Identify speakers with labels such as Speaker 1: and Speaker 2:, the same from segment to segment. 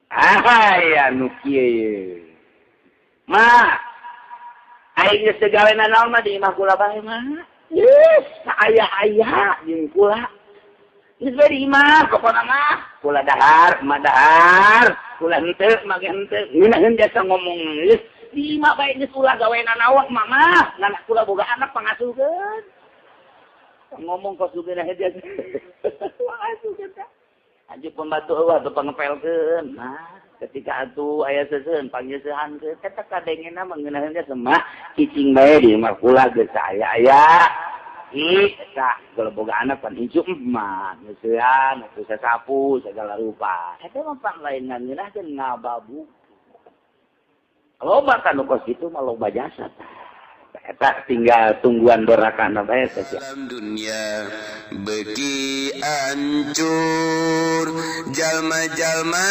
Speaker 1: Ah ya nu kieu ma aing geus teu gawe nanaon mah di imah kula bae mah. Yes, aya-aya jeung kula. Geus bae di imah pokona mah kula dahar, mah dahar, kula henteu mah ge henteu. Ngeunaheun jasa ngomong geus di imah bae geus ulah gawe nanaon mah mah, ngan kula boga anak pangasukeun. Ngomong kos juga dah jasa. Pangasukeun tah. Anjuk pembantu eueuh atuh pangepelkeun. Nah, ketika atuh aya seuseun pangyeusehan teh eta kadengena mangeunaheun teh mah cicing bae di imah kula geus aya-aya. Ih, eta kalau boga anak pan incu mah nyeusehan atuh sasapu segala rupa. Eta mah pan lain ngeunahkeun ngababu. Loba kan nu kos kitu mah loba jasa tah. Eta tinggal tungguan dorakana bae teh.
Speaker 2: Alam dunia beki ancur, jalma-jalma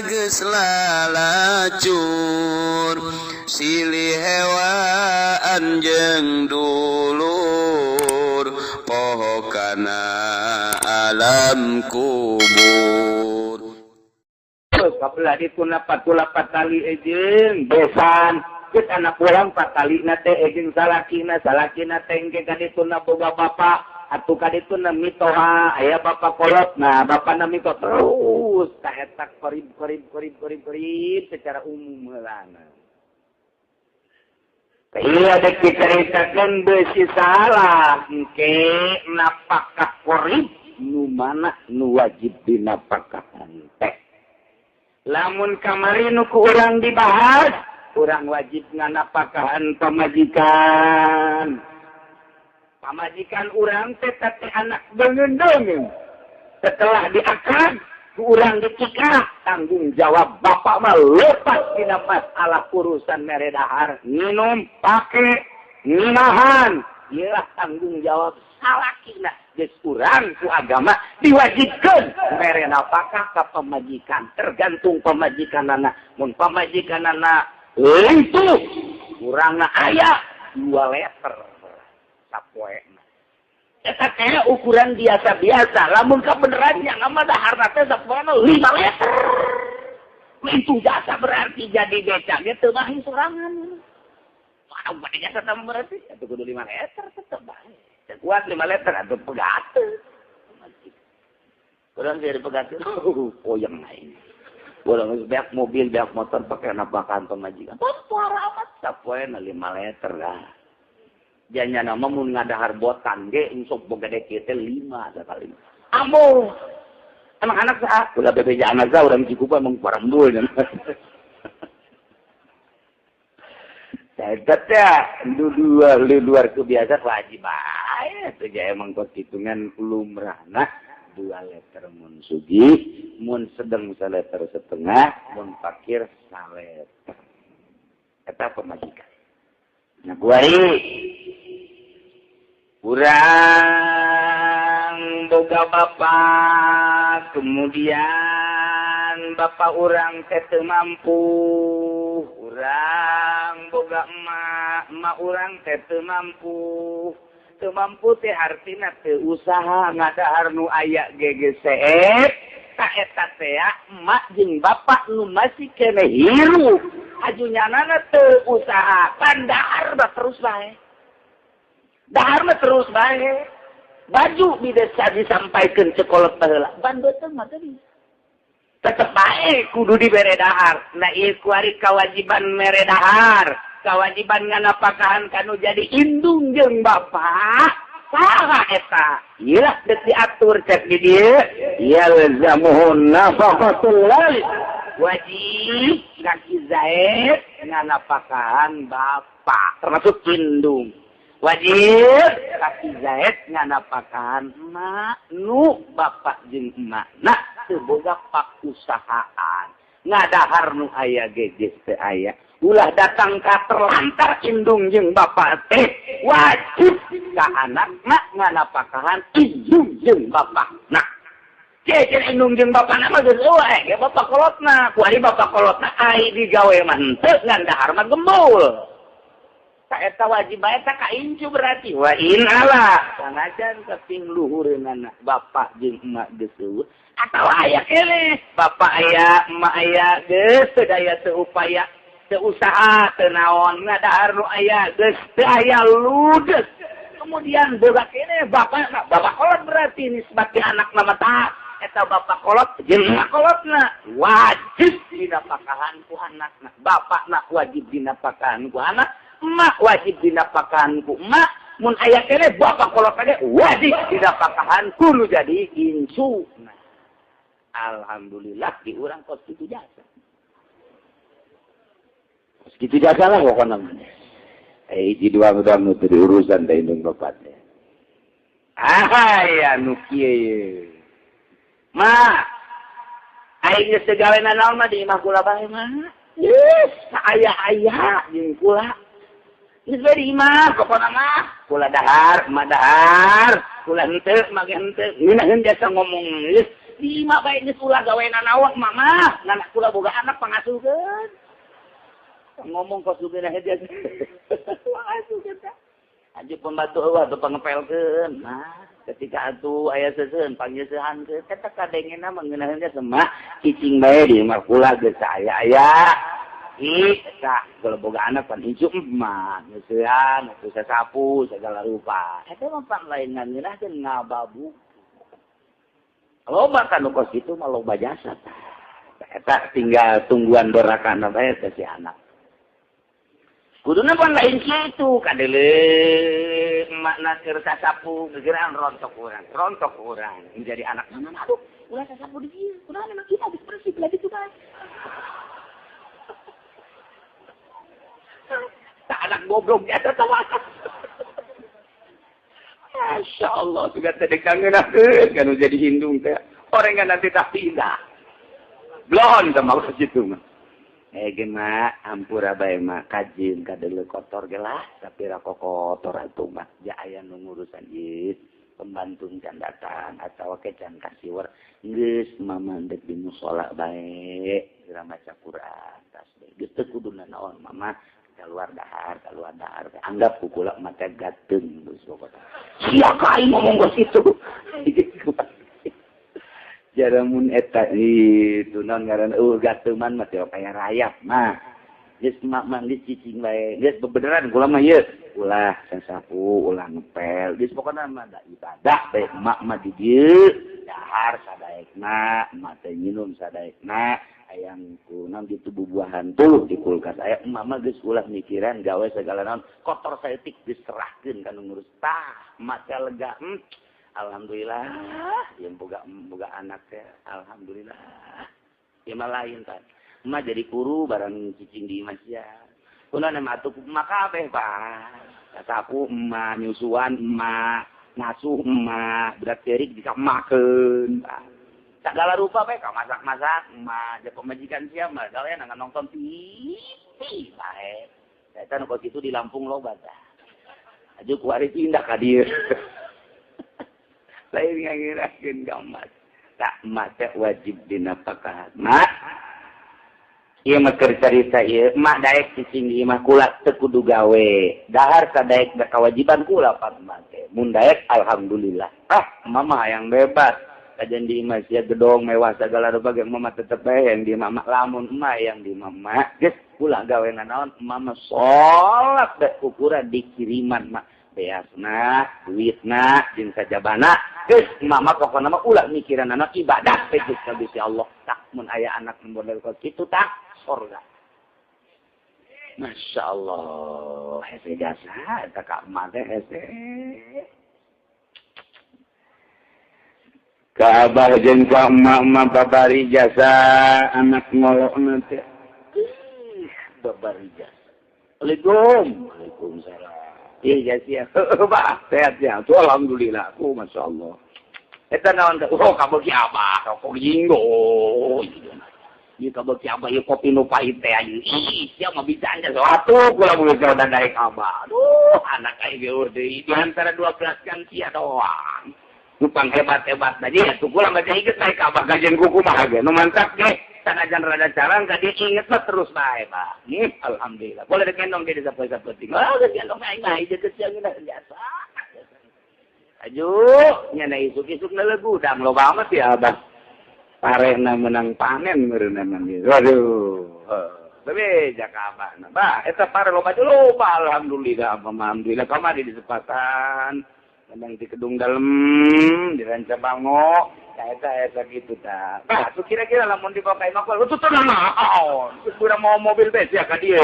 Speaker 2: geus lalacur, silih hewaan jeung dulur, poho kana alam kubur.
Speaker 1: Kabelah dituna patula patali jeung besan. Geus anak urang patalina teh jeung salakina, salakina teh engke ka dituna boga bapa, atuh ka dituna mitoha, aya bapa kolot, nah bapana mito terus ka eta korib korib korib korib korib secara umum heulana. Iya dek diceritakeun beusi salah engke napakah korib nu mana nu wajib dinapakahan teh. Lamun kamari nu ku urang dibahas, urang wajib nganapakahan pamajikan. Pamajikan urang teh teh anak beungeun-beungeun. Setelah diakad, ku urang dikikah, tanggung jawab bapak mah lepas dina masalah urusan mere dahar, minum, pake, nginahan. Iyalah tanggung jawab salakina. Geus urang ku agama diwajibkeun mere napakah ka pamajikan, tergantung pamajikanana. Mun pamajikanana itu kurangna aya 2 liter sapoena. Eta teh ukuran biasa-biasa, lamun kabeneran nya mah daharna teh sapoena 5 liter. Itu jasa berarti jadi beca ge teu mahi sorangan. Mana bade jasa teh berarti atuh kudu 5 liter tetep bae. Teu kuat 5 liter atuh pegateun. Kurang dari pegateun, poyeng aing. Urang geus beak mobil, beak motor pakai napakan pamajikan. Puara amat sapoena 5 liter lah. Janya nama mun ngadahar botan ge insok boga dek teh 5 sakali. Ambo. Emang anak saha? Ulah bebeja anak saha urang Cikupa emang parembul nya. Eta teh luar kebiasaan wajib bae teh emang kos hitungan lumrahna 2 liter mun sugih, mun sedeng saleter setengah, mun fakir saleter. Eta pamajikan. Nah kuari urang boga bapa, kemudian bapa urang teh teu mampu, urang boga emak, emak urang teh teu mampu. Teu mampu teh artina teu usaha ngadahar nu aya GGCF, ta eta teh emak jeung bapak nu masih keneh hirup, ajunyanana teu usaha, pan dahar mah terus bae. Dahar mah terus bae. Baju bisa disampaikan sekolot baheula, ban beuteung mah teu bisa. Tetep bae kudu dibere dahar. Nah ieu kuari kewajiban mere dahar, kewajiban nganapakahan kanu jadi indung jeung bapak. Saha eta? Ieu geus diatur cek di dieu, yalzamuhun nafaqatul walid. Wajib kaki Zaid nganapakahan bapak, termasuk indung. Wajib kaki Zaid nganapakahan emak nu bapak jeung emak. Nah, teu boga pakusahaan. Ngadahar nu aya ge geus teu aya. Ulah datang ka terlantar indung jeung bapak teh wajib ka anakna nganapakahan indung jeung bapakna. Cecer indung jeung bapakna mah geus eueuh ge bapak kolotna. Ku ari bapak kolotna ai digawe mah henteu ngan dahar mah gembul. Ta eta wajib bae ta ka incu berarti wa in ala sanajan kaping luhureunana bapak jeung emak geus eueuh Atau aya keneh bapak aya emak aya geus teu daya teu upaya teu usaha teu naon ngadahar nu aya geus teu aya ludes. Kemudian boga keneh bapak bapak kolot berarti nisbat ke anak nama tah eta bapak kolot jeung emak kolotna wajib dinapakahan ku anakna. Bapakna wajib dinapakahan ku anak, emak wajib dinapakahan ku emak. Mun aya keneh bapak kolot ge wajib dinapakahan ku nu jadi incu. Alhamdulillah di urang kos kitu jasa. Kos kitu jasa lah pokona mah. Hiji dua urang nu teu diurusan da indung bapak teh. Ah ya nu kieu ye. Ma, aing geus teu gawe nanaon mah di imah kula bae mah. Geus saaya-aya jeung kula. Geus bae di imah pokona mah. Kula dahar, emak dahar, kula henteu, emak ge henteu. Ngeunaheun jasa ngomong geus di imah bae geus ulah gawe nanaon emak mah. Ngan kula boga anak pangasukeun. Ngomong kos geuna heuh pangasukeun tah. Aju pembantu eueuh atuh pangepelkeun. Mah ketika atuh aya seuseun pangyeusehan teh kadengena mah ngeunaheun ge semak cicing bae di imah kula geus aya-aya. Ih, eta kalau boga anak pan incu mah nyeusehan atuh sasapu segala rupa. Eta mah pan lain ngeunahkeun ngababu. Loba kan kos kitu mah loba jasa tah. Eta tinggal tungguan dorakana bae teh si anak. Kuduna pan lain kitu kadele emakna keur sasapu gegeran rontok urang menjadi anak mana aduh ulah sasapu di dieu kunaon anak kita geus bersih belah ditu bae. Tak anak goblok eta tah. Masya Allah juga teh kangenakeun kan jadi hindung teh orang kan nanti tak pindah blon sama kitu mah. Ge mah ampura bae mah kajin kadele kotor ge lah tapi ra kotor atuh mah ja aya nu ngurusan ieu pembantu can datang atawa ke can kasiwer geus mama ndek di musala bae geura maca Quran tasbih geus teu kudu nanaon mama keluar dahar anggap ku kula mata gateung geus pokona sia ka aing ngomong geus kitu. Jaramun eta itu non ngaran gateuman mah teh kaya rayap mah geus mak mah geus cicing bae geus bebeneran kula mah ieu ulah sasapu ulah ngepel geus pokona mah da ibadah bae emak mah di dieu dahar sadaekna emak teh nginum sadaekna hayang ku naon ditu bubuahan tuh di kulkas aya emak mah geus ulah mikiran gawe segala naon kotor saeutik diserahkeun ka nu ngurus tah emak teh lega. Alhamdulillah yang boga anak teh alhamdulillah ieu mah lain kan emak jadi kuru barang cicing di imah sia kunaon mah atuh emak kabeh pak sasapu emak nyusuan emak ngasuh emak budak cerik dikamakeun segala rupa bae ka masak-masak emak jeung pamajikan sia mah gawean nonton TV bae eta nu kitu di Lampung loba tah aju kuari pindah ka dieu. Lain ngangirakeun gamat. Tak emak teh wajib dinapakahan. Mak ieu mah keur carita ieu, emak daek cicing di imah kula teu kudu gawe. Dahar sadaek da kawajiban kula pan emak teh. Mun daek alhamdulillah. Ah, emak mah hayang bebas. Kajian di imah sia gedong mewah segala rupa ge emak mah tetep bae yang di imah mak lamun emak yang di imah mak geus kula gawe nanaon emak mah salat bae ukuran dikiriman mak. Beasna, duitna, jeung sajabana, geus mama pokona mah ulah mikiran anak ibadah teh geus ka Gusti Allah. Tak mun aya anak model kos kitu tak sorga. Masya Allah, hese jasa eta ka emak teh hese. Ka abah jeung ka emak mah babari jasa anak ngolokna teh. Ih, babari jasa. Waalaikum, waalaikumsalam. Iya sia. Pak, sehat ya. Tuh alhamdulillah. Oh, masya Allah. Eta naon teh? Oh, kabeuki abah, rokok jinggo. Ieu kabeuki abah ieu kopi nu pahit teh aing. Ih, sia mah bisa aja atuh kula mun udah daek abah. Aduh, anak aing ge deui di antara 12 kan sia doang. Nu panghebat-hebat tadi atuh kula mah inget naik abah kajian kuku mah ge. Nu mantap ge. Sanajan rada carang ka dia inget mah terus bae, Pak. Alhamdulillah. Boleh digendong dia sapoe-sapoe. Oh, geus gendong aing mah ieu geus siang biasa. Aju, nya na isuk-isuk na legudang loba amat ya abah. Parehna menang panen meureunna ieu. Waduh. Bebeja ka abahna. Bah, eta pare loba loba alhamdulillah, alhamdulillah kamari di sepatan. Kadang di gedung dalem, di Ranca Bango, eta eta kitu tah. Bah, tuh kira-kira lamun dibawa ka imah ku tutur naon. Geus urang mau mobil bes ya ka dieu.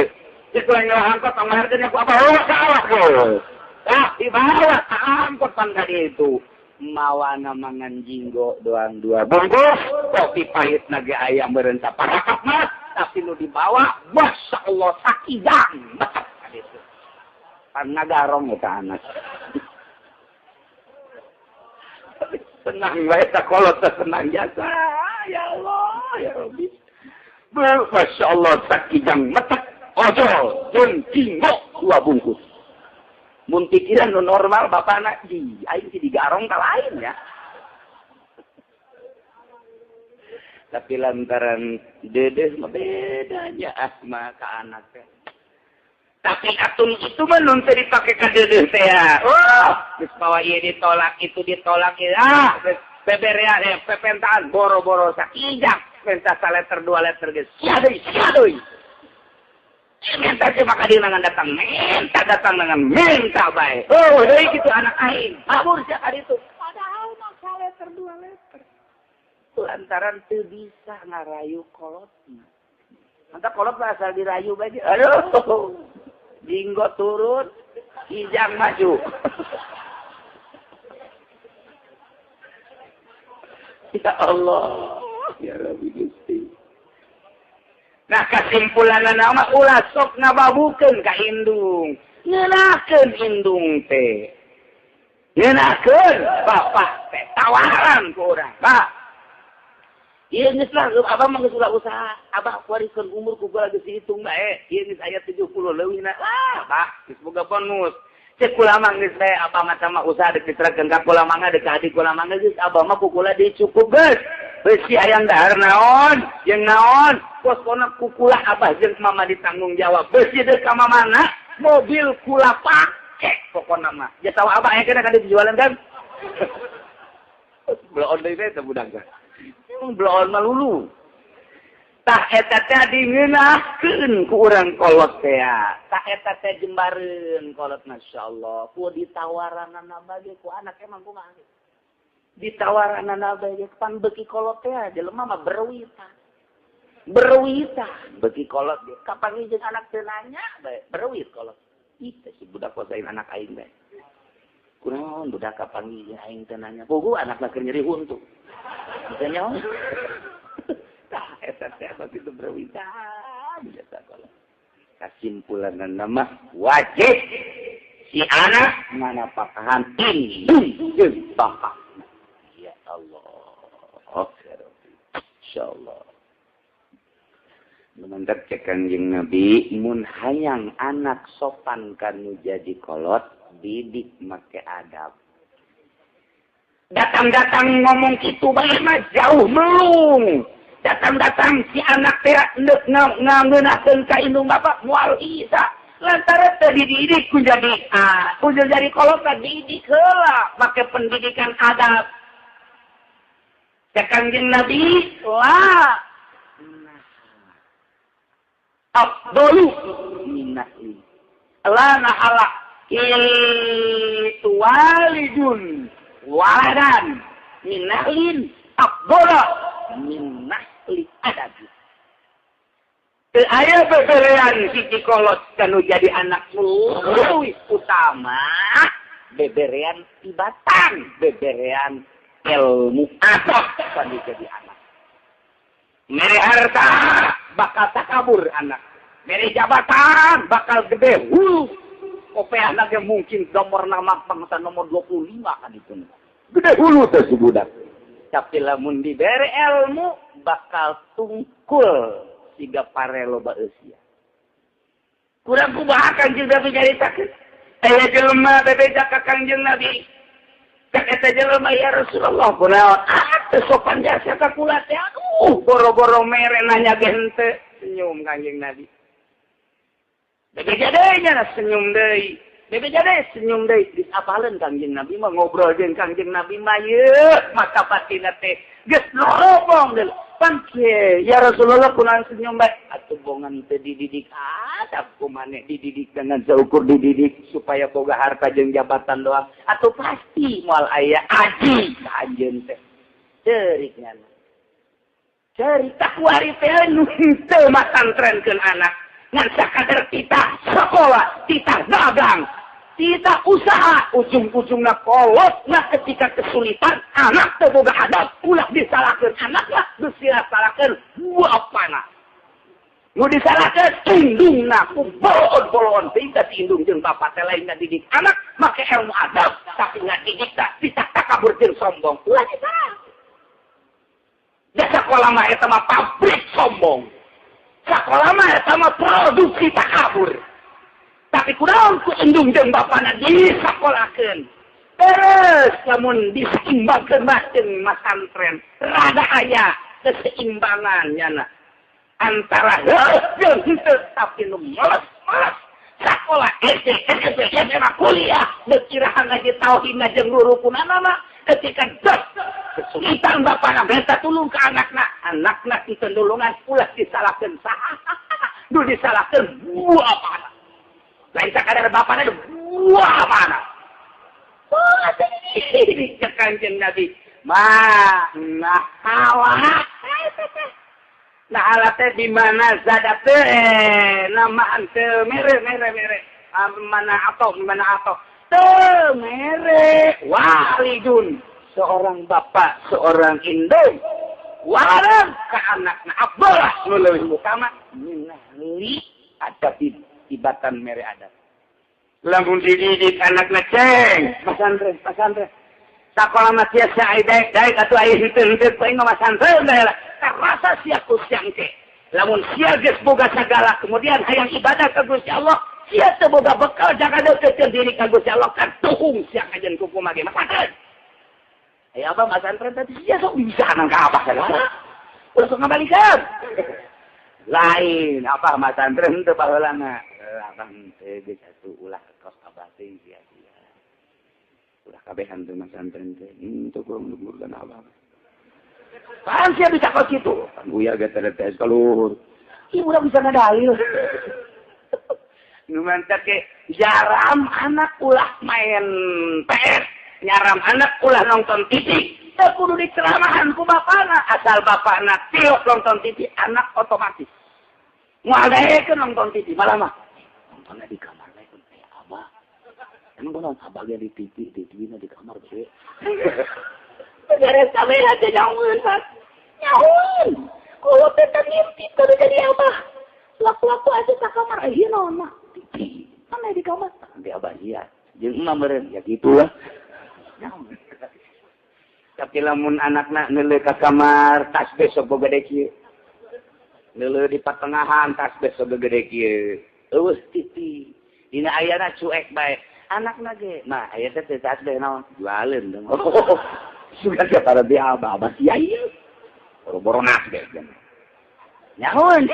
Speaker 1: Geus urang ngalah angkot tong hargana ku abah oh salah geus. Ah, dibawa ka angkot pan ka dieu itu. Mawana mangan jinggo doang dua bungkus, kopi pahit nage ayam meureun saparakat mah, tapi nu dibawa masyaallah sakidang. Itu. Pan ngagarong eta anak. Senang bae ta kolot senang jasa. Ya Allah, ya Rabbi. Masyaallah sakidang metek ojol jeung jinggo dua bungkus. Mun pikiran nu normal bapana di aing ti digarong ka lain ya. Tapi lantaran dedeh mah bedanya ah mah ka anak teh. Tapi atun itu mah nun teh dipake ka dedeh teh ya. Oh, geus bawa ieu ditolak itu ditolak ah geus beberean pepentaan boro-boro sakijang minta saleter dua leter geus sia deui sia deui. Minta ke maka dia dengan datang, minta datang dengan minta baik. Oh, dari gitu anak aing, kabur siapa itu. Padahal mah letter dua letter. Lantaran teu bisa ngarayu kolotna. Mantap kolot mah asal dirayu bae. Aduh, jinggo turun, kijang maju. Ya Allah, ya Rabbi Gusti. Nah kesimpulan nama ulah sok ngababukeun ka indung. Ngeunakeun indung teh. Ngeunakeun bapak teh tawaran ku urang. Pak. Ieu geus lah abah mah geus ulah usaha. Abah wariskeun umur ku gua geus dihitung bae. Ieu geus aya 70 leuwihna. Lah, Pak, geus boga bonus. Cek kula mah geus bae abah mah sama usaha deuk diserahkeun ka kula mah deuk ka adik kula mah geus abah mah ku kula dicukup geus. Besi hayang dahar naon, jeung naon, kos-kona kukula abah jeung mama ditanggung jawab. Besi deuk ka mamana, mobil kula pake pokona mah. Ya tahu abah aya kana kan dijualan kan? Bloon deui teh budak teh. Emang bloon mah lulu. Tah eta teh dineunahkeun ku urang kolot teh. Tah eta teh jembareun kolot masyaallah. Ku ditawaranana bage ku anak emang kumaha. Ditawaranana bage pan beuki kolot teh jelema mah berwita. Berwita beuki kolot ge kapan jeung anak teu nanya bae berwit kolot. Ih teh si budak kuasain anak aing bae. Kunaon budak kapan jeung aing teu nanya. Puguh anakna keur nyeri huntu. Teu nyaho. Tah eta teh kitu berwita biasa kolot. Kasimpulanna mah wajib si anak manapakahan indung jeung bapak. Ya Allah, insyaallah. Mantap cek Kangjeng Nabi, mun hayang anak sopan kanu jadi kolot, didik make adab. Datang-datang ngomong kitu bae mah jauh melung. Datang-datang si anak teh neuk ngeunakeun ka indung bapak moal isa. Lantaran teh dididik ku jadi ku jadi kolot didik heula make pendidikan adab. Cek Kangjeng Nabi la afdalu minahli la nahala itu walidun waladan minahlin afdala minahli adab. Teu aya beberean siji kolot kanu jadi anak leuwih utama beberean tibatan beberean ilmu adab kanu jadi anak. Mere harta bakal takabur anak. Mere jabatan bakal gede hulu. Kopeah lagi mungkin nomor nama bangsa nomor 25 kan itu. Gede hulu teh si budak. Tapi lamun dibere ilmu bakal tungkul siga pare loba eusia. Kurang kumaha Kangjeng Nabi nyaritakeun. Aya jelema bebeja ka Kangjeng Nabi. Cek eta jelema ya Rasulullah kunaon? Ah teu sopan jasa ka kula teh. Aduh, boro-boro mere nanya ge henteu. Senyum Kangjeng Nabi. Bebeja deui nya senyum deui. Bebeja deui senyum deui disapaleun Kangjeng Nabi mah ngobrol jeung Kangjeng Nabi mah yeuh maka batinna teh geus norobong deui. Pangke ya Rasulullah kunaon senyum bae atuh bongan teh dididik adab ku maneh dididik dengan seukur dididik supaya boga harta jeung jabatan doang atuh pasti moal aya aji ka anjeun teh ceurik nyana cerita kuari teh nu henteu masantrenkeun anak ngan sakadar titah sekolah titah dagang titah usaha ujung-ujungna kolotna ketika kesulitan anak teu boga adab ulah disalahkeun anakna geus disalahkeun bapana nu disalahkeun indungna ku bolon-bolon teh ti indung jeung bapa teh lain ngadidik anak make ilmu adab tapi ngadidik tah titah takabur jeung sombong ulah disalahkeun. Da sakola mah eta mah pabrik sombong. Sakola mah eta mah produksi takabur. Tapi kunaon ku indung jeung bapana disakolakeun. Terus lamun diseimbangkeun mah jeung masantren, rada aya keseimbangan nyana antara heuh jeung henteu tapi nu males-males sakola SD, SMP, SMA, kuliah deuk iraha ngaji tauhid jeung rurukunana mah ketika dos kesulitan bapana minta tulung ke anakna, anakna ditulungan ulah disalahkeun saha, nu disalahkeun bapana. Lain sakadar bapana bapana. Oh, ini cek Kanjeng Nabi. Ma nahala. Nahala teh di mana zada teh nama teh mere mere mere. Mana atau mana atau teh mere walidun. Seorang bapak, seorang indung, warang ke anakna abdullah nu leuwih utama minahli adabin tibatan mere adab. Lamun dididik anakna ceng, masantren, masantren. Sakola mah tiasa ai daek-daek atuh aya henteu-henteu ku aing mah masantren bae lah. Tarasa sia ku siang teh. Lamun sia geus boga sagala kemudian hayang ibadah ka Gusti Allah, sia teu boga bekal jaga deukeutkeun diri ka Gusti Allah katuhung sia kajen ku kumaha ge masantren. Ya abah masantren tadi sia sok bisa nang ka abah segala. Ulah sok ngabalikan. Lain abah masantren teu baheulana. Abah teh geus atuh ulah kos abah teh sia-sia. Ulah kabehan teh masantren teh. Teu kurang luhur kana abah. Pan sia bisa kos kitu. Pan uya ge teh tes ka luhur. Ih urang bisa ngadalil. Nu mantak ge jaram anak ulah main PS. Nyaram anak ulah nonton TV, teu kudu diceramahan ku bapana, asal bapana tilok nonton TV, anak otomatis. Moal daekeun nonton TV, malah mah nontonnya di kamar bae kun aya abah. Emang kunaon abah ge di TV, di TV-na di kamar bae. Beres kabeh aja nyaun, nyaun. Kolot teh ngintip kudu jadi abah. Laku-laku aja ka kamar, ieu naon mah? TV. Mana di kamar? Di abah sia. Jeung emak meureun, ya gitulah. Tapi lamun anakna neuleuh ka kamar tas besok boga gede kieu. Neuleuh di patengahan tas besok gede kieu. Eueuh TV. Dina ayana cuek bae. Anakna ge, mah aya teh tas teh naon? Jualeun dong. Sugan ka para bi abah abah sia ieu. Boro-boro nas ge. Nyahoan.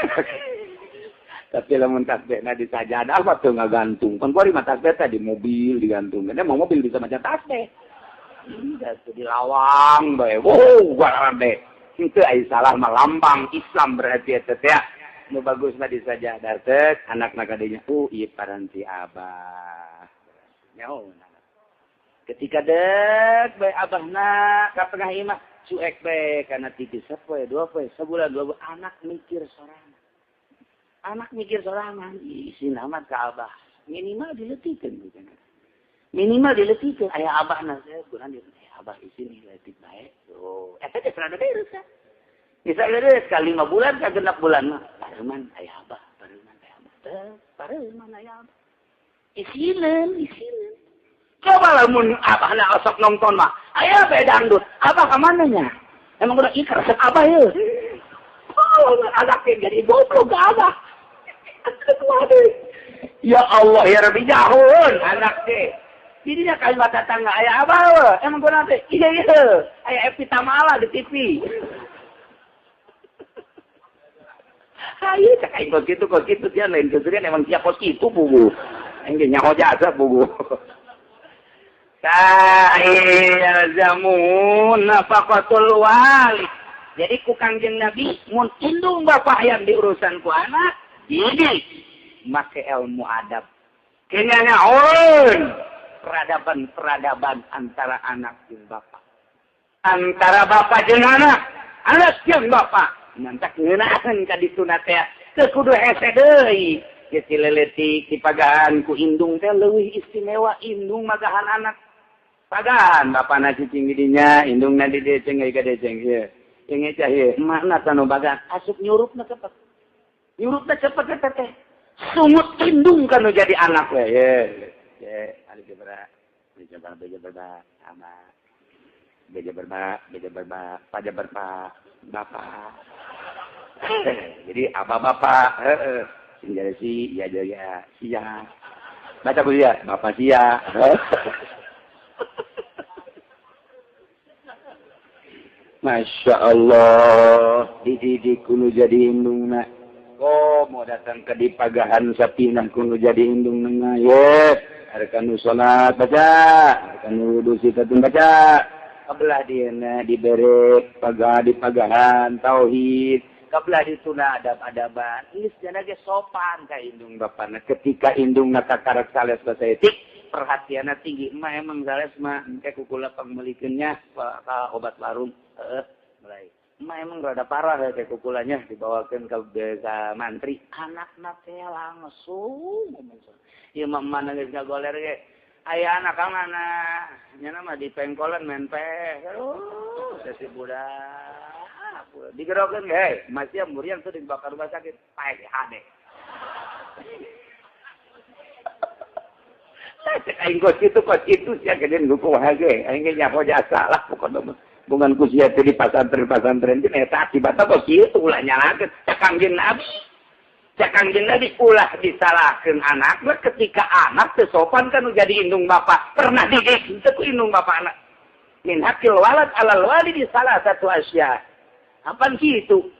Speaker 1: Tapi lamun tasbihna di sajadah mah teu ngagantung. Kan kuari mah tasbih teh di mobil digantung. Emang mobil bisa maca tasbih. Iya, di lawang bae. Wow, garade. Henteu aya salah mah lambang Islam berarti eta teh. Nu bagus mah di sajadah teh anakna kadenya, ieu paranti abah. Nyaho. Ketika dek bae abahna ka tengah imah cuek bae kana 3 sapoe, 2 poe, sabulan 2 bulan anak mikir sorangan. Anak mikir sorangan, isin amat ka abah. Minimal diletikeun gitu. Minimal diletikeun aya abahna saya bulan dia abah isin letik bae. Oh, eta teh rada beres ka. Bisa beres ka 5 bulan ka 6 bulan mah. Pareman aya abah, pareman aya abah. Teh, pareman aya abah. Isineun, isineun. Coba lamun abahna osok nonton mah. Aya bae dangdut. Abah ka mana nya? Emang udah ieu resep abah ye. Oh, anak jadi goblok ka abah. Ya Allah ya Rabbi jahun anak teh. Jadinya kalimat tetangga aya abah we. Emang gua nanti iya iya aya Epi Tamala di TV. Hayu cek aing kos kitu dia lain keserian emang siap kos kitu bubu. Aing ge nyaho jasa bugu. Ta'ilzamun nafaqatul wali. Jadi ku Kangjeng Nabi mun indung bapak yang diurusan ku anak, jadi make ilmu adab. Kenyanya on peradaban-peradaban antara anak jeung bapak. Antara bapak jeung anak, anak jeung bapak. Nantak ngeunaheun ka dituna teh, teu kudu hese deui. Geus leletik dipagahan ku indung teh leuwih istimewa indung magahan anak. Pagahan bapana cicing di dinya, indungna di dieu ceng ka dieu ceng ieu. Ceng cah ieu, emakna tanu bagan asup nyurupna cepet. Nyurupna cepet eta teh. Sungut indung kan nu jadi anak we. Ye, ye, alif jabra, jabar jabar ama. Beja berba, paja berpa, bapak. Jadi apa bapak? Heeh. Sing jadi si, ya jaya, sia. Baca ku sia, bapak sia. Masya Allah, dididik kudu jadi indungna. Oh, mau datang ke dipagahan sapinah kudu jadi indungna. Ye, arkanu salat baca, arkanu wudu sitatun baca. Kabelah dieuna dibere pagah dipagahan tauhid, kabelah dituna adab-adaban. Geus jana ge sopan ka indung bapana. Ketika indungna kakarek sales basaeutik, perhatianna tinggi. Emak emang sales mah engke kukula pangmeulikeunnya ka obat warung. Heeh, mulai. Emak emang rada parah ya kayak kukulanya dibawakeun ka desa mantri. Anakna teh langsung ngomong. Ieu mah emak geus ngagoler ge. Aya anak ka mana? Nya mah di pengkolan main peh. Aduh, si budak. Digerokeun ge, masih muriang tuh dibakar rumah sakit. Paeh hade. Cek aing kos kitu sia gedeun kumaha ge. Aing ge nyaho jasa lah pokona mah. Bungan ku sia teh di pasantren-pasantren teh eta akibatna kos kitu ulah nyalakeun. Cek Kangjeng Nabi. Cek Kangjeng Nabi ulah disalahkeun anak ketika anak teu sopan kan jadi indung bapak. Pernah didik teu ku indung bapak anak. Min hakil walad alal walidi salah satu asya. Apaan kitu?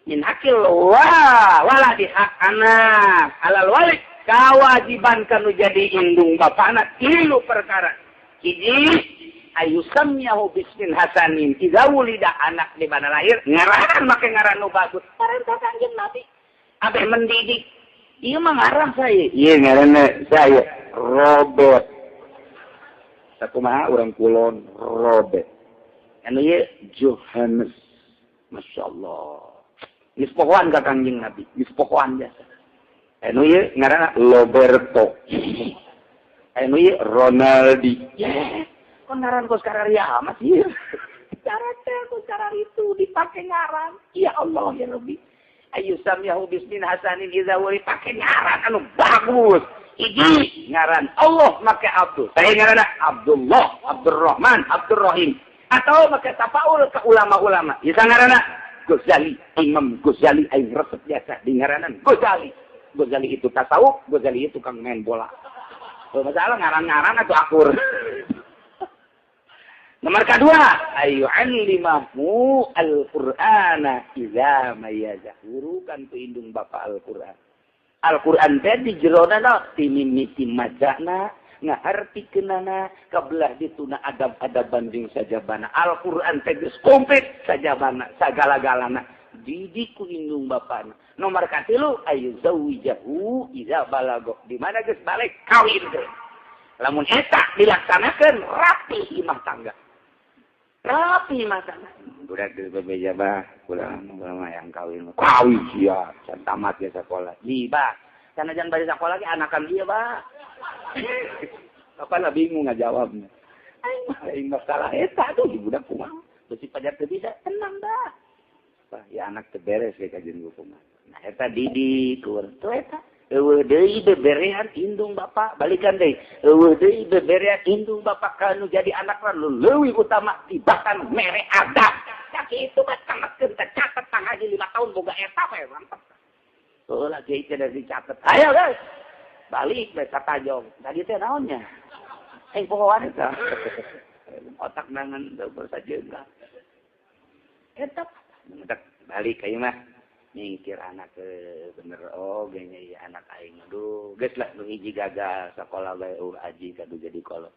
Speaker 1: Min hakil waladi hak anak alal walid kewajiban kanu jadi indung bapak anak tilu perkara. Hiji ayusamyahu bismin hasanin idza wulida anak di mana lahir ngaran make ngaran nu bagus. Parentah Kangjeng Nabi abeh mendidik. Ieu mah ngaran saya. Ieu ngaranna saya Robert. Sakumaha urang kulon Robert. Anu ieu Johannes. Masya Allah. Geus pohoan ka Kangjeng Nabi, geus pohoan biasa. Anu ieu ngaranna Roberto. Anu ieu Ronaldi. Kon ngaran kos kararia amat ieu. Cara teh kos karar itu dipake ngaran. Ya Allah ya Rabbi. Ayu samyahu bismin hasanin idza wali pake ngaran anu bagus. Hiji ngaran Allah make Abdul. Saya ngaranna Abdullah, Abdurrahman, Abdurrahim. Atau make tafaul ke ulama-ulama. Bisa ngaranna Ghazali, Imam Ghazali aing resep biasa di ngaranan Ghazali. Ghazali itu tasawuf, Ghazali itu tukang main bola. Kalau masalah ngaran-ngaran atau akur. Nomor kedua, ayu allimahu al-Qur'ana idza mayaza. Gurukan ku indung bapak Al-Qur'an. Al-Qur'an teh di jerona na timimiti macana, ngahartikeunana, kabelah dituna adab-adaban jeung sajabana. Al-Qur'an teh geus komplit sajabana, sagala-galana. Didik ku indung bapana. Nomor katilu ayu zawijahu idza balago. Di mana geus balik kawin teh. Lamun eta dilaksanakeun rapi imah tangga. Rapi imah tangga. Budak geus bebeja bah, kurang mah yang kawin. Kawin sia, can tamat ge sakola. Di bah, sanajan bari sakola ge anakan dia bah. Bapak lah bingung ngajawabna. Aing mah aing masalah eta tuh di budak kumaha. Besi pajar teu bisa, tenang dah. Bah, ya anak teu beres ge kajian kumaha. Nah eta didik tuh eta. Eueuh deui beberehan indung bapak, balikan deui. Eueuh deui beberehan indung bapak kanu jadi anak lu leuwih utama tibatan mere adab. Sakitu mah tamatkeun teh catet tanghaji 5 tahun boga eta we mantep. Heuh lah kieu teh dicatet. Ayo guys. Balik we ka tajong. Tadi teh naonnya? Aing pohoan eta. Otak nangan bersajeun lah. Eta balik ka ieu mah. Nyingkir anak bener oge nya ieu anak aing aduh geus lah nu hiji gagal sakola bae aji kadu jadi kolot.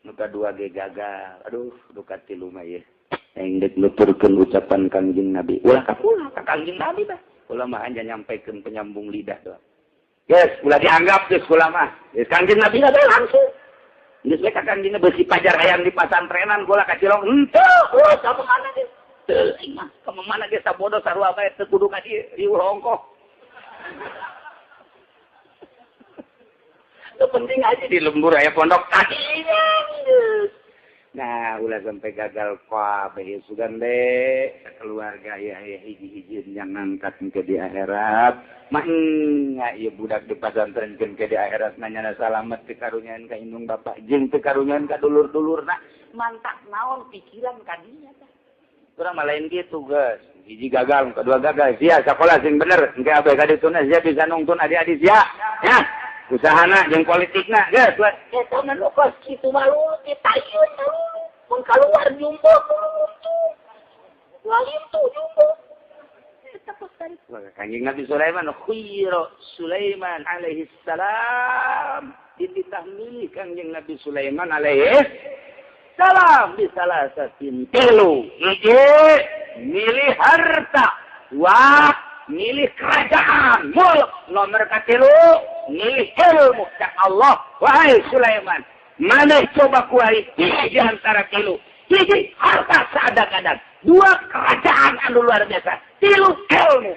Speaker 1: Nu kadua ge gagal aduh nu katilu mah ieu aing deuk nuturkeun ucapan Kangjeng Nabi. Ulah ka kula ka Kangjeng Nabi bah. Kula mah hanya nyampaikan penyambung lidah doang. Geus ulah dianggap geus kula mah. Geus Kangjeng Nabi bae langsung. Geus we ka Kangjeng beusi pajar hayang di pasantrenan kula ka Cilong henteu oh ka mana geus. Teu aing mah ka mana geus sabodo sarua bae teu kudu ka dieu riweuh ongkoh. Teu penting aja di lembur aya pondok tadinya. Nah, ulah sampai gagal kabeh sugan de keluarga ya hiji-hiji yang ngangkat ke di akhirat. Mah ieu budak di pasantrenkeun ke di akhirat nanyana salamet teu karunyaan ka indung bapak jeung teu karunyaan ka dulur-dulurna. Mantak naon pikiran ka dinya tah. Urang mah lain kitu geus. Hiji gagal, kedua gagal. Sia sakola sing bener, engke abeh ka dituna sia bisa nungtun adik-adik sia. Ya. Usahana jeung politikna geus we.
Speaker 3: Eta mah nu kos kitu mah lulu tayun lulu. Mun kaluar jumbo lulu. Lain tuh jumbo. Eta kos tadi.
Speaker 1: Kanjeng Nabi Sulaiman khuyira Sulaiman alaihi salam dititah milih Kanjeng Nabi Sulaiman alaihi salam di salah satin tilu. Hiji milih harta, dua milih kerajaan, mulk. Nomor katilu milih ilmu. Cak Allah, wahai Sulaiman, maneh coba kuari di antara tilu. Hiji harta seadak-adak, dua kerajaan anu luar biasa, tilu ilmu.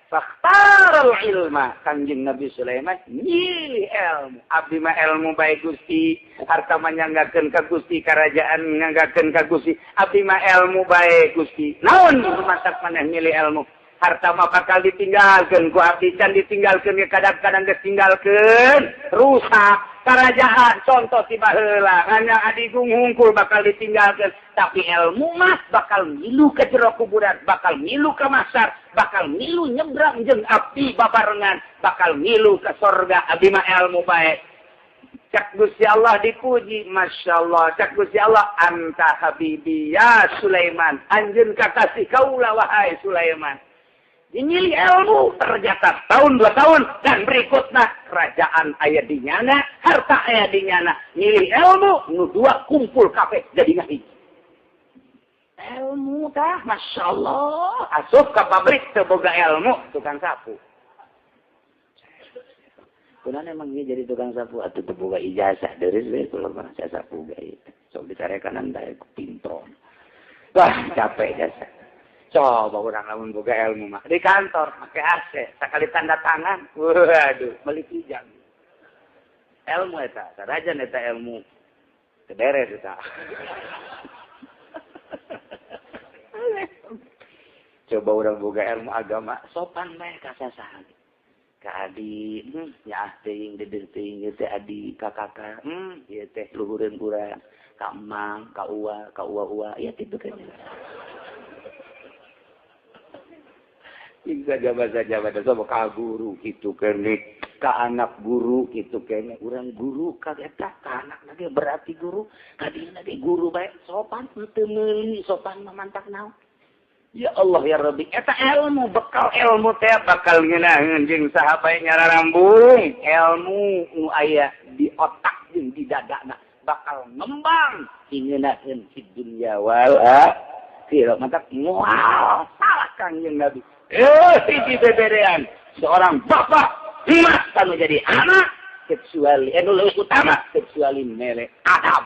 Speaker 1: Fakhtaral ilma, Kanjeng Nabi Sulaiman milih ilmu. Abdi mah ilmu bae Gusti, harta mah nyanggakeun ka Gusti, kerajaan nyanggakeun ka Gusti. Abdi mah ilmu bae Gusti. Naon matak maneh milih ilmu? Harta mah bakal ditinggalkeun ku abdi, can ditinggalkeun ge kadang-kadang geus tinggalkeun, rusak. Kerajaan contoh tiba heula hanya adigung hungkul bakal ditinggalkeun, tapi ilmu mah bakal milu ke jero kuburan, bakal milu ke masar, bakal milu nyebrang jeung abdi babarengan, bakal milu ke sorga. Abdi mah ilmu bae. Cak Gusti Allah dipuji, masyaallah. Cak Gusti Allah, anta habibi ya Sulaiman, anjeun kakasih kaula wahai Sulaiman. Dinyili ilmu ternyata tahun dua tahun dan berikutnya kerajaan aya di nyana, harta aya di nyana. Milih ilmu nu dua kumpul kabeh jadi ngahiji. Ilmu tah masyaallah, asup ka pabrik teu boga ilmu tukang sapu. Kunaon emang ieu jadi tukang sapu atuh teu boga ijazah deris we kula mah sapu gae. Sok dicarekanan bae ku pintron. Wah, capek jasa. Coba orang lamun boga ilmu mah di kantor pakai AC sekali tanda tangan, waduh beli kijang. Ilmu eta, sarajan eta ilmu keberes eta. Coba orang boga ilmu agama sopan bae ka sasahan. Ka adi, nyaah teuing deudeuh teuing ieu teh adi ka kakak, ieu teh luhureun urang, ka emang, ka uwa, ka uwa-uwa, ya kitu kan. Bisa jaba-jaba sama ka guru gitu kene, ka anak guru gitu kene, urang guru ka eta ka anak lagi berarti guru, ka dieuna ge guru bae sopan teu meuli sopan mah mantak naon. Ya Allah ya Rabbi, eta ilmu bekal ilmu teh bakal ngeunaheun jeung saha bae nyararambung, ilmu nu aya di otak jeung di dadana bakal ngembang ngeunaheun di dunya wal akhirah. Mantak moal salah Kangjeng Nabi. Hiji beberean seorang bapak emas kanu jadi anak kecuali anu leuwih utama kecuali mere adab.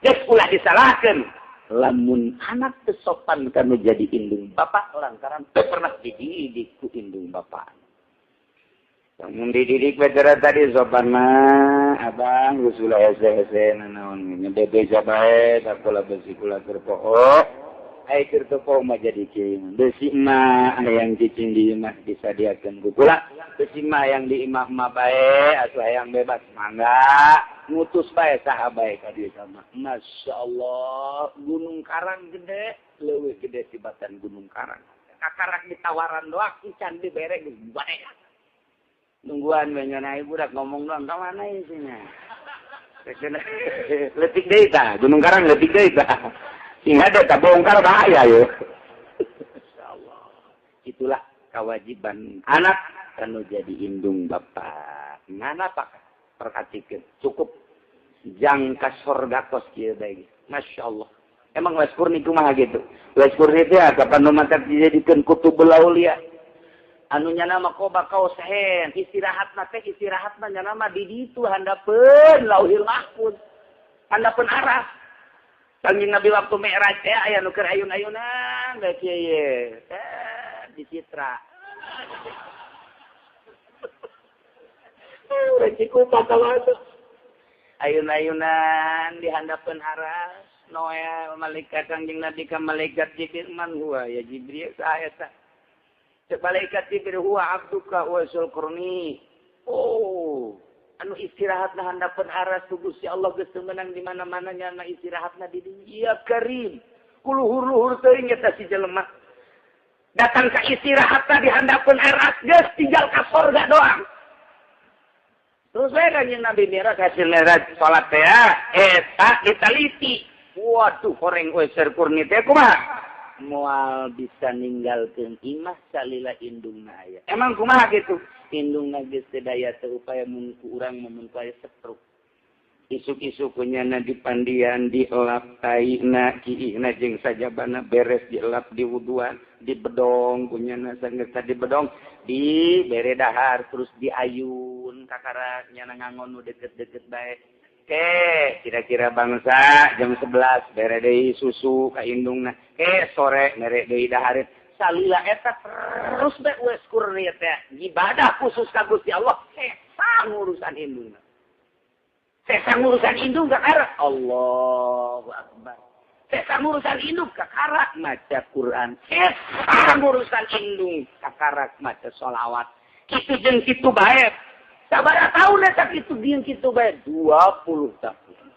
Speaker 1: Geus ulah disalahkeun lamun anak teu sopan kanu jadi indung bapak lantaran teu pernah dididik ku indung bapak. Lamun dididik bejara tadi sopan mah abang geus ulah hese-hese nanaon nyebebe bae sakola besi kula keur poho. Ai keur teu poho mah jadi kieu. Besi mah hayang cicing di imah disadiakeun ku kula. Besi mah yang di imah mah bae atuh hayang bebas mangga ngutus bae saha bae ka dieu sama. Masyaallah, Gunung Karang gede, leuwih gede tibatan Gunung Karang. Kakarak ditawaran doang can dibere geus bae. Nungguan we nyeunah budak ngomong doang ka mana isinya. Leutik deui tah, Gunung Karang leutik deui tah. Sing ada tak bongkar bahaya yo. Insyaallah. Itulah Kewajiban anak kanu jadi indung bapak. Ngana pak perhatikan cukup jangka sorga kos kieu bae. Masya Allah. Emang Uwais Qurni kumaha gitu. Uwais Qurni teh kapan nu mantap dijadikeun kutubul aulia. Anu nyana mah qoba kausain, istirahatna teh istirahatna nyana mah di ditu handapeun Lauhil Mahfuz. Handapeun aras. Kanjeng Nabi waktu Mi'raj teh aya nu keur ayun-ayunan bae kieu ye. Di citra. Urang Cikupa kawasan. Ayun-ayunan di handapeun aras. Noel malaikat kanjeng Nabi ka malaikat Jibril man huwa ya Jibril saha eta. Cek malaikat Jibril huwa abduka Uwaisul Qurni. Oh, anu istirahatna handapeun aras ku Gusti Allah geus teu meunang di mana-mana nya istirahatna di dieu. Ya Karim. Kuluhur-luhur teuing eta si jelema. Datang ka istirahatna di handapeun aras geus tinggal ka sorga doang. Terus bae kanjeng Nabi Mi'raj hasil Mi'raj salat teh eta ditaliti. Waduh, horeng Uwaisul Qurni teh kumaha? Moal bisa ninggalkeun imah salila indungna aya. Emang kumaha kitu? Indungna geus teu daya teu upaya mun ku urang mun ku aya stroke. Isuk-isuk kunyana dipandian, dielap taina, kiihna jeung sajabana beres dielap diwuduan, dibedong kunyana sanggeus dibedong, dibere dahar terus diayun kakara nyana ngangon nu deket-deket bae. Ke kira-kira bangsa jam 11 bere deui susu ka indungna. Ke sore mere deui dahareun. Salila eta terus bae Uwais Qurni teh ibadah khusus ka Gusti Allah. Sesa ngurusan indungna. Sesa ngurusan indung kakara Allahu Akbar. Sesa ngurusan indung kakara maca Quran. Sesa ngurusan indung kakara maca sholawat. Kitu jeung kitu bae. Sabaraha tahun eta kitu jeung kitu bae 20 tahun.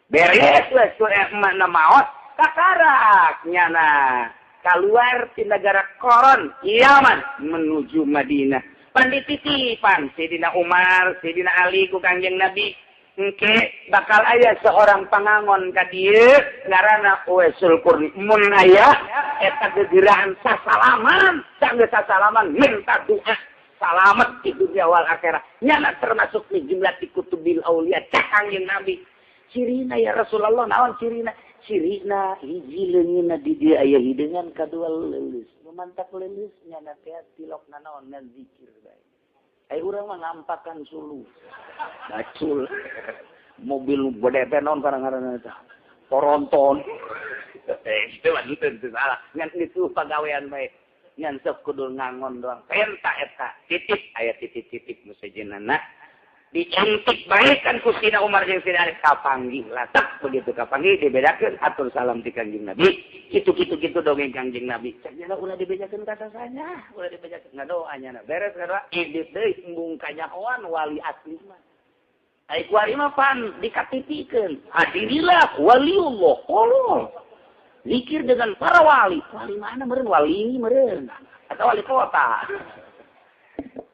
Speaker 1: Beres we mana maot kakarak nyana keluar ti negara Koron Yaman menuju Madinah. Pandititipan Sidina Umar, Sidina Ali ku Kangjeng Nabi. Engke bakal aya seorang pangangon ka dieu ngaranna Uwaisul Qurni. Mun aya eta gegerahan sasalaman, sanggeus sasalaman minta doa salamet di dunia wal akhirat. Nyana termasuk di jumlah di kutubil aulia cak Kangjeng Nabi. Cirina ya Rasulullah naon cirina? Cirina hiji leungeunna di dieu aya hideungan kadua leuleus. Mantak leuleus nyana teh tilokna naon ngazikir bae. Ai urang mah ngampakan sulu. Bacul. Mobil gede teh naon karang-ngaranna eta. Toronton. Itu mah teu salah. Ngan itu pagawean bae. Ngan sok kudu ngangon doang. Penta eta titik aya titik-titik nu sejenana. Dicantik bae kan ku Sina Umar jeung Sina Ali kapanggih lah. Tak begitu kapanggih dibedakeun atur salam ti Kangjeng Nabi. Kitu-kitu dongeng Kangjeng Nabi. Cenah ulah dibejakeun ka sasanya, ulah dibejakeun ngadoa nya. Beres ngadoa indit deui embung kanyahoan wali asli mah. Ai kuari mah pan dikatitikeun. Hadirilah waliullah. Allah. Zikir dengan para wali. Wali mana meureun? Wali meureun atau wali kota.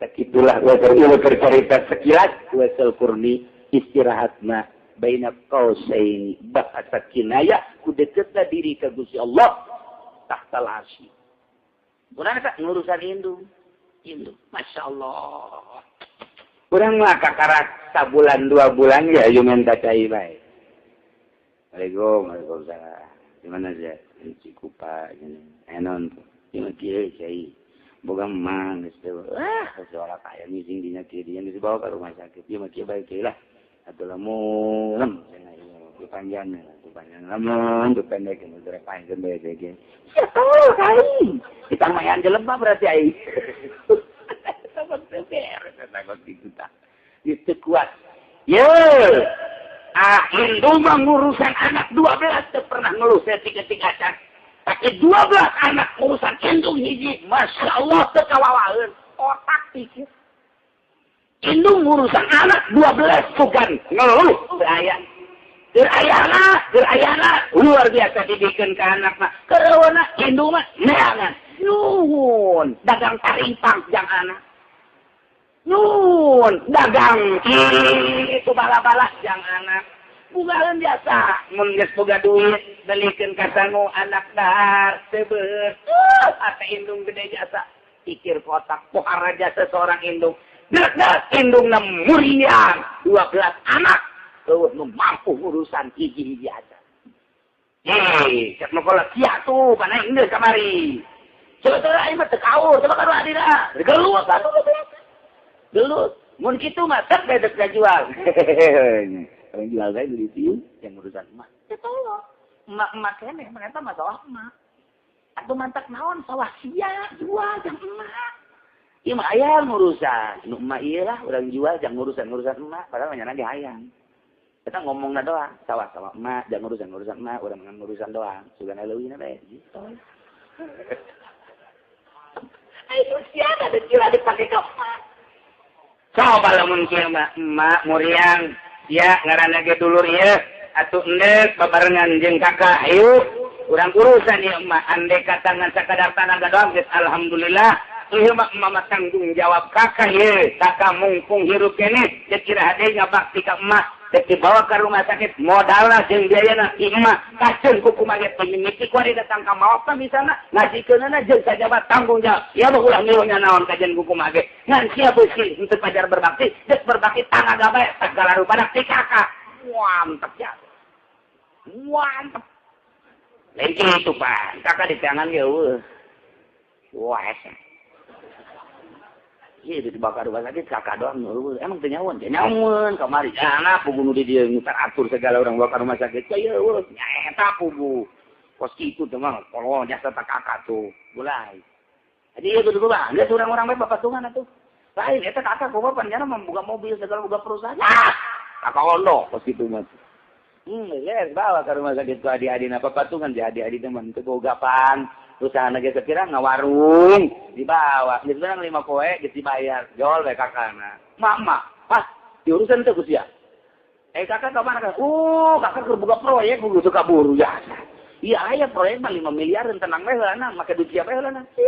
Speaker 1: Begitulah Uwaisul bercerita sekilas Uwaisul Qurni istirahatna baina qausaini bahasa kinayah ku deketna diri ka Gusti Allah tahtal arsy. Urang eta ngurusan indung. Indung, Masya Allah. Urang mah kakarak sabulan 2 bulan ya ayo minta cai bae. Waalaikumsalam, waalaikumsalam. Di mana sih? Di Cikupa gini. Enon tuh. Di mana kieu cai? Boga mang geus teh. Ah, seorang kaya ngising dinya kieu dinya dibawa ke rumah sakit. Ieu mah kieu bae kieu lah. Atuh lamun cenah ieu dipanjang, dipanjang lamun dipendek nu teh panjang bae kieu. Sia tolol aing. Ditamayan jelema berarti aing. Eta teh beres eta kitu tah. Itu kuat. Ye. Ah, indung mah ngurusan anak 12 teu pernah ngeluh saeutik-eutik acan. Tapi 12 anak urusan indung hiji, Masya Allah teu kawawaeun, otak pikir. Indung urusan anak 12 sugan ngeluh teu aya. Keur ayana, luar biasa didikeun ka anakna. Keur eueuna indung mah neangan. Nuhun, dagang tarimpang jang anak. Nuhun, dagang itu bala-bala jang anak. Bugaeun biasa, mun geus boga duit belikeun ka sangu anak dahar teu beus. Ate indung gede jasa. Pikir kotak pohara jasa seorang indung. Dek indungna muriang 12 anak. Eueuh nu mampu urusan hiji-hiji aja. Hei, cek nu kolot sia tuh pana indung kamari. Coba aing mah teu kaur, coba ka adina. Gelut atuh gelut. Mun kitu mah teh bedek jual. Orang jual bae beli tiung yang urusan emak. Teu tolong. Emak-emak keneh mah eta masalah emak. Atuh mantak naon sawah sia jual jang emak. Ieu mah hayang urusan. Nu emak ieu lah urang jual jang urusan-urusan emak padahal mah nyana ge hayang. Eta ngomongna doang, sawah-sawah emak jang urusan-urusan emak, urang ngan urusan doang. Sugana leuwihna bae gitu. Ayo sia da jual dipake ka emak. Coba lamun kieu mah emak muriang ya ngaranna ge dulur ieu atuh endek babarengan jeung kakak ayo urang urusan ieu emak andek katangan sakadar tanaga doang geus alhamdulillah ieu mah emak tanggung jawab kakak ieu kakak mungkung hirup keneh geus kira hade ngabakti ka emak geus dibawa ka rumah sakit modalna jeung biayana ti emak kaceun ku kumaha ge pamimiti ku ari datang ka maot mah misalna ngajikeunana jeung sajabat tanggung jawab ieu mah ulah ngilu naon kajeun ku kumaha ge ngan sia beusi henteu pajar berbakti geus berbakti tanaga bae sagala rupana ti kakak mantep ya mantep lain kitu pan kakak di tangan ge eueuh wah iya dibakar rumah sakit kakak doang eueuh emang teu nyawan teu nyawan kamari anak pugu nu di dieu teratur segala orang bakar rumah sakit ieu eueuh nyaeta pugu kos kitu teh mah kolon jasa ta kakak tuh mulai jadi ieu kudu mah geus urang-urang bae papatungan atuh lain eta kakak kumaha pan nyana membuka mobil segala boga perusahaan kakak ondo kos kitu mah geus bawa ka rumah sakit ku adi-adina papatungan di adi-adi teh mah teu boga pan usaha ge kira ngawarung dibawa geus beunang 5 poe geus dibayar jol we kakana mama pas diurusan teh ku sia kakak ka mana kakak keur boga proyek kudu suka buru ya iya aya proyek mah 5 miliar tenang we heulana make duit sia we heulana si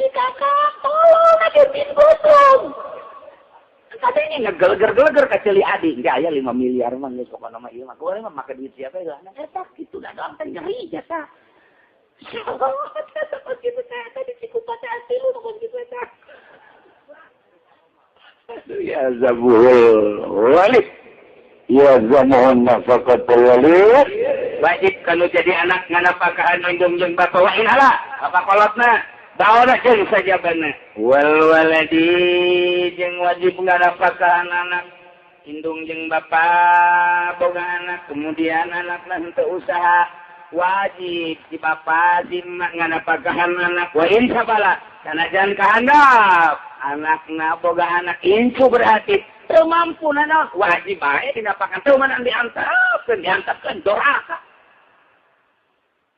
Speaker 1: kakak tolong ngagemin gosong katanya ngegeleger-geleger ka ceuli adi enggak aya 5 miliar mah geus pokona mah ieu mah kuari mah make duit sia we heulana eta kitu da doang teh nyeri jasa ya zabul walid ya zamuhun nafaqat walid wajib kalau jadi anak nganapakahan indung jeung bapa wa in ala apa kolotna baona jeung sajabana wal waladi jeung wajib nganapakahan anak indung jeung bapa boga anak kemudian anakna henteu usaha wajib si bapa si emak nganapakahan anak wa in sabala sanajan kahandap anakna boga anak incu berarti teu mampu nanaon wajib bae dinapakan teu mana diantepkeun diantepkeun doraka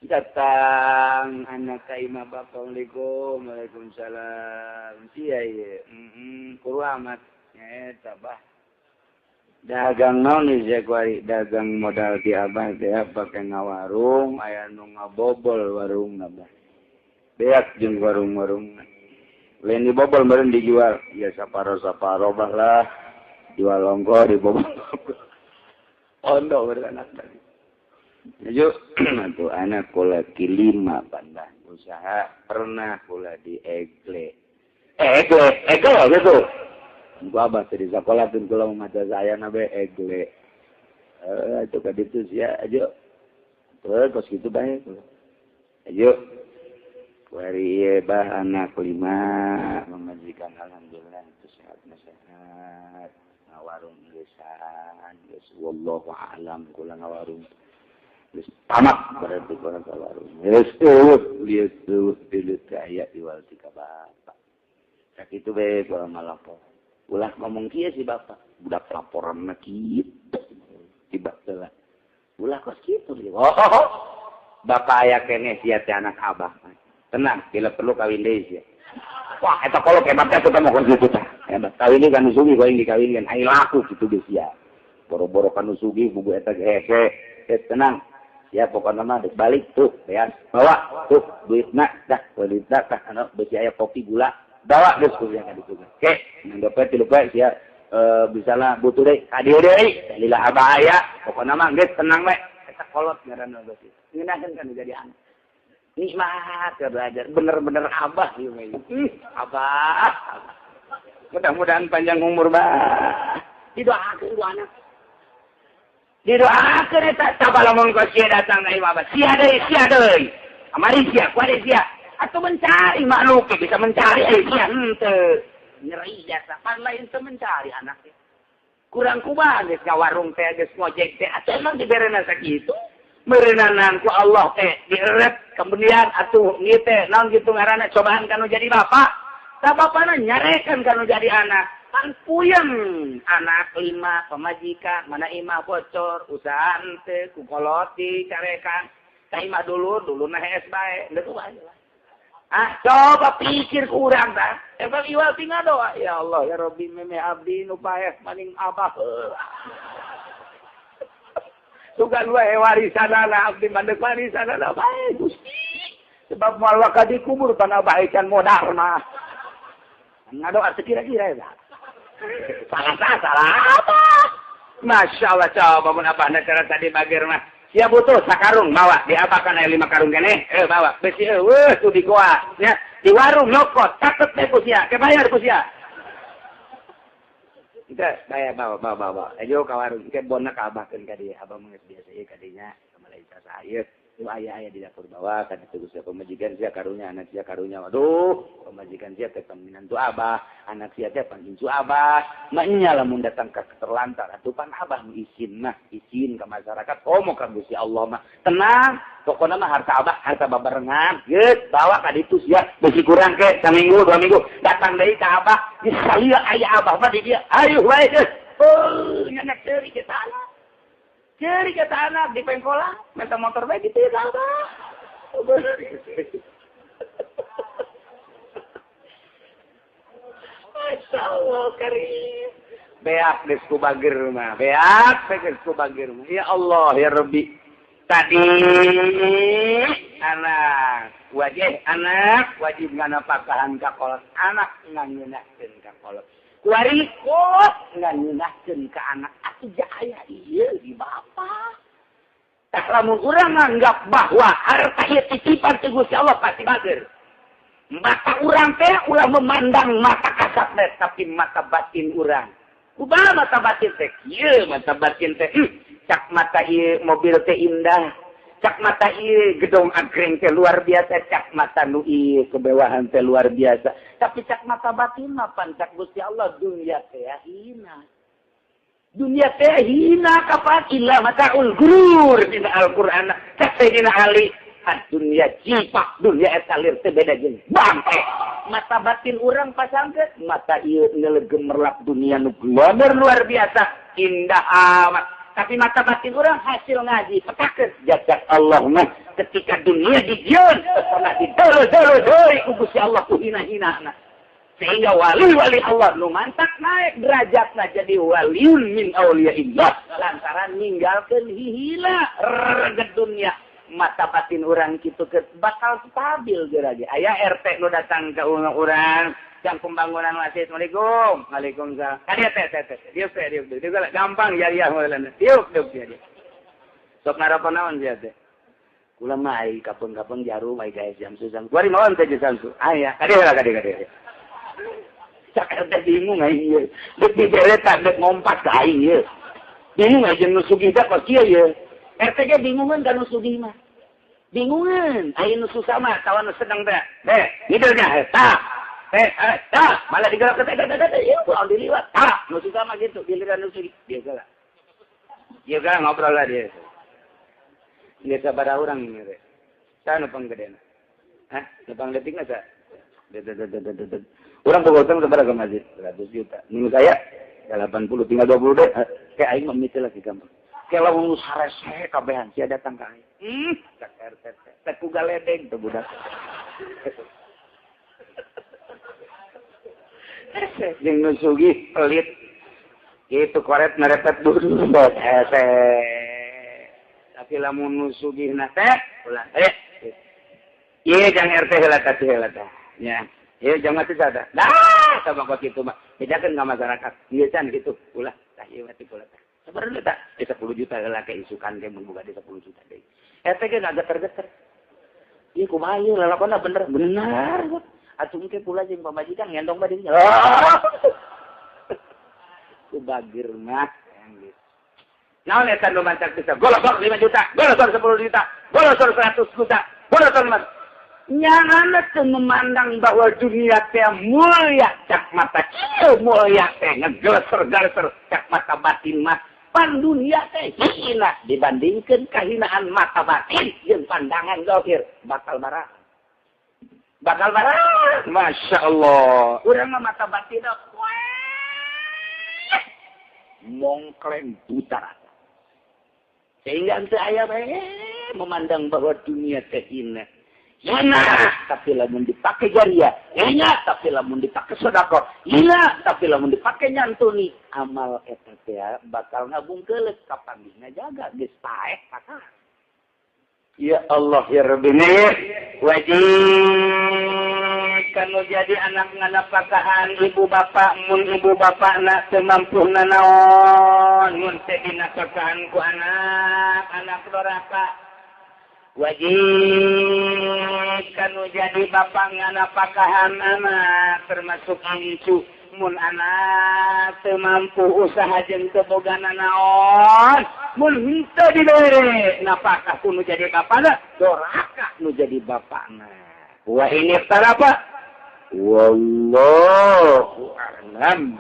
Speaker 1: datang anak ka imah bapa assalamualaikum waalaikumsalam sia ieu kuru amat nyaeta bah dagang naon sia kuari dagang modal ti abah teh pake ngawarung aya nu ngabobol warungna bah beak jeung warung-warungna lain dibobol meureun dijual ya saparo-saparo bah lah jual ongko dibobol ondo meureun anak tadi yuk atuh anak kula ki 5 pandah usaha pernah kula di egle egle egle gitu gua abah tadi sekolah tuh kalau maca saya nabe egle itu ka ditu sia aja terus kos kitu bae ayo kuari ieu bah anak 5 memajikan alhamdulillah itu sehat sehat ngawarung geusan geus wallahu a'lam kula ngawarung geus tamat berarti kula ngawarung geus eueuh lieu eueuh dileut aya iwal ti ka bapak sakitu bae kula malapor ulah ngomong kieu si bapak budak laporanna kitu tiba heula ulah kos kitu oh, oh. Bapak aya keneh sia teh anak abah tenang bila perlu kawin deui sia wah eta kolot hebat teh teh mah kitu tah hebat kawin deui ka nu sugih ku aing dikawinkeun aing laku kitu geus sia boro-boro ka nu sugih bubu eta ge hese tenang sia pokona mah deuk balik tuh beas bawa tuh duitna dah duitna tah anu beusi aya kopi gula bawa geus kuliah ka ditu. Oke, nang dompet tilu poe sia bisalah butuh deui ka dieu deui lila abah aya pokona mah geus tenang we eta kolot ngaranna geus. Ngeunaheun kan jadi anak. Nikmat ya belajar, bener-bener abah ieu mah. Abah. Mudah-mudahan panjang umur bah. Didoakeun ku anak. Didoakeun eta coba lamun kau sia datang ka imah abah. Sia deui, sia deui. Amari sia, kuari sia. Atau mencari makhluk bisa mencari sia henteu. Nyeri jasa pan lain teu mencari anak teh. Kurang kumaha geus ka warung teh geus ngojek teh atuh emang diberena sakitu. Merenanan ku Allah teh dieret kemudian atuh ieu teh naon kitu ngaranna cobaan kanu jadi bapak. Tah bapana nyarekan kanu jadi anak. Pan puyeng anak 5 pamajikan mana imah bocor usaha henteu ku koloti carekan. Tah imah dulur dulurna hees bae deuk bae. Ah, coba pikir kurang tah. Emang iwal tinggal doa. Ya Allah, ya Rabbi, meme abdi nu paeh maning abah. Sugan wae warisanana abdi mandek warisanana bae Gusti. Sebab moal waka dikubur tanah bae can modar mah. Ngadoa sekira-kira eta. Salah salah apa? Masya Allah, coba mun abahna cara tadi bager mah. Sia butuh sakarung bawa diapakan aya 5 karung keneh bawa besi eueuh tuh di goa nya di warung nyokot catet teh ku sia ke bayar ku sia teu bayar bawa bawa bawa ayo ka warung ke bona ka abahkeun ka dieu abah mah geus biasa ieu ka dinya ka Malaysia saha ieu aya aya di dapur bawa ka ditu sia pamajikan sia karunya anak sia karunya waduh pamajikan sia teh minantu abah anak sia teh pangincu abah mah nya lamun datang ka terlantar atuh pan abah nu izin mah izin ka masyarakat komo ka Gusti Allah mah tenang pokona mah harta abah harta babarengan geus bawa ka ditu sia beusi kurang ke saminggu 2 minggu datang deui ka abah geus salia aya abah mah di dieu ayo wae geus oh nya ceuri ke tanah ceri ke anak di pengkolan, minta motor bae gitu ya abah. Masya Allah karim. Beak geus ku bager mah, beak geus ku bager mah. Ya Allah ya Rabbi. Tadi anak wajib anak wajib nganapakahan ka kolot, anak ngangeunahkeun ka kolot. Kuari kok ngangeunahkeun ka anak atuh aya ieu di bapa. Tah lamun urang nganggap bahwa harta ieu titipan ti Gusti Allah pasti bager. Mata urang teh ulah memandang mata kasat teh tapi mata batin urang. Kumaha mata batin teh? Ieu mata batin teh. Cak mata ieu mobil teh indah. Cak mata ieu gedong angkreng teh luar biasa, cak mata nu ieu kebewahan teh luar biasa. Tapi cak mata batin mah pan cak Gusti Allah dunia teh hina. Dunia teh hina kapan illa mataul gurur dina Al-Qur'an. Cak Sayyidina Ali, dunia cipak, dunia eta lir teh beda jeung bangke. Mata batin urang pasangkeun, mata ieu ngelegemerlap dunia nu glamour luar biasa, indah amat. Tapi mata batin orang hasil ngaji petakeun jajak Allah mah ketika dunia dijieun pernah didoro-doro ku Gusti Allah ku hina-hina sehingga wali-wali Allah nu mantak naik derajatna jadi waliun min auliyaillah lantaran ninggalkeun hihila reget dunia. Mata batin orang kitu bakal stabil geura ge aya RT nu datang ka urang jam pembangunan masjid. Assalamualaikum. Waalaikumsalam. Kadieu teh teh teh. Dieu teh dieu. Dieu gampang jariah modelna. Dieu dieu dia. Sok ngarapan naon sia teh? Kula mah ai kapeung-kapeung jarum ai gaes jam susah. Kuari maon teh samsu. Aya, kadieu lah kadieu kadieu. Cak teh bingung ai ieu. Deuk dibere tah deuk ngompat ka aing ieu. Bingung ai jeung nu sugih teh kos kieu ieu. RT ge bingungeun ka nu sugih mah. Bingungeun ai nu susah mah kawan nu sedang teh. Teh, ngideunya eta. Tah, malah digerak ke teh, ya kurang diliwat. Tah, nu susah mah gitu, giliran nu sugih. Biasa lah. Dia kan ngobrol lah dia. Dia sabar orang ini teh. Sa nu panggedena. Hah? Nu pangletikna sa? Urang boga utang sabaraha ka masjid? 100 juta. Nu saya 80 tinggal 20 deh. Kayak aing mah mitil lagi gampang. Kayak lamun sarese kabehan sia datang ka aing. Cak RT teh. Ku galedeng teh budak. Jeung nu sugih pelit. Kitu koret merepet dulu hese. Tapi lamun nu sugihna teh ulah eh. Ieu jang RT heula teh heula teh. Nya. Ieu jang mah teu sada. Dah, sama kok kitu mah. Bejakeun ka masyarakat. Ieu can kitu ulah tah ieu mah teh ulah tah. Sabaraha tah? 10 juta heula ke isukan ge mun boga 10 juta deui. RT ge geter-geter. Ieu kumaha ieu lalakonna bener bener. Atuh engke pula jeung pamajikan ngendong bae dirinya. Ku bagir mah. Naon eta nu mancak bisa golosor 5 juta, golosor 10 juta, golosor 100 juta, golosor 5. Nyanana teu memandang bahwa dunia teh mulia cak mata kieu mulia teh ngegeleser-geleser cak mata batin mah. Pan dunia teh hina dibandingkeun kahinaan mata batin jeung pandangan zahir bakal barang. Bakal barang. Masya Allah. Urang mah mata batin mongkleng buta. Sehingga ente aya bae memandang bahwa dunia teh hina. Hina tapi lamun dipake jariah, hina tapi lamun dipake sedekah, hina tapi lamun dipake nyantuni amal eta teh bakal ngabungkeuleut kapanggihna jaga geus paeh kakak. Ya Allah ya Rabbi wajib kanu jadi anak nganapakahan ibu bapak mun ibu bapak nak teu mampu nanaon mun teu dinapakahan ku anak anak doraka. Wajib kanu jadi bapak nganapakahan anak termasuk incu mun anak teu mampu usaha jeung teu boga nanaon mun henteu dibere napakah ku nu jadi bapana doraka nu jadi bapana. Wa ini iftarafa wallahu a'lam.